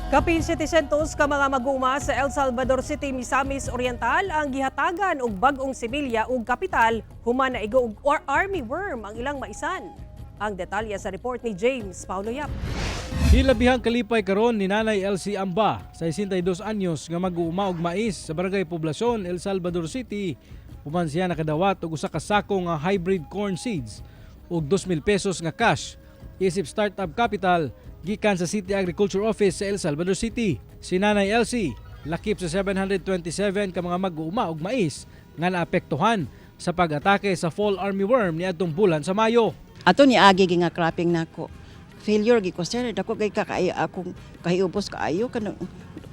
Kapin 700 ka mga mag-uuma sa El Salvador City, Misamis Oriental ang gihatagan og bag-ong similya ug kapital human naigo og army worm ang ilang maisan. Ang detalye sa report ni James Paulo Yap. Hilabihang kalipay karon ni Nanay Elsie Amba, 62 anyos, nga mag-uuma og mais sa Barangay Poblacion, El Salvador City, human siya nakadawat og usa ka sako nga hybrid corn seeds ug 2,000 pesos nga cash isip startup capital gikan sa City Agriculture Office sa El Salvador City. Si Nanay Elsie lakip sa 727 ka mga mag-uuma og mais nga naapektuhan sa pag-atake sa fall armyworm niadtong bulan sa Mayo. Ato ni agi gi nga cropping nako. Failure gi ko, sir, dako kay kaayo akong kahiubos kaayo kanang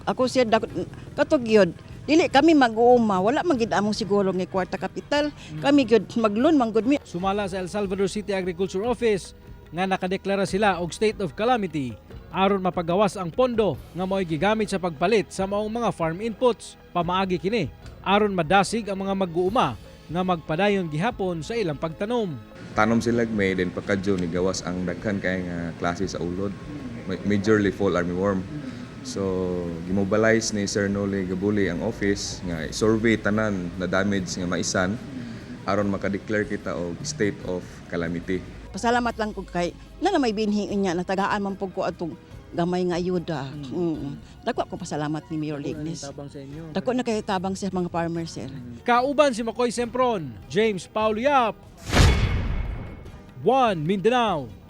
ako, sir, dako katog gyud. Dili kami mag-uuma, wala man gid among siguro nga kwarta kapital. Kami gyud mag-loan man gud mi. Sumala sa El Salvador City Agriculture Office nga nakadeklara sila og state of calamity aron mapagawas ang pondo nga mao'y gigamit sa pagpalit sa maong mga farm inputs. Pamaagi kini aron madasig ang mga mag-uuma nga magpadayon gihapon sa ilang pagtanom. Tanom sila May, then pagka June ni gawas ang daghan kay nga klase sa ulod, majorly fall armyworm. So gimobilize ni Sir Noli Gabuli ang office nga survey tanan na damage nga maisan aron maka-declare kita og state of calamity. Pasalamat lang ko kay na na may binhi niya natagaan man pud ko atong gamay nga ayuda. Dako ako pasalamat ni Mayor Lignes. Tabang sa inyo. Dako na kay tabang sa mga farmers, sir. Kauban si Makoy Sempron, James Paulo Yap, One Mindanao.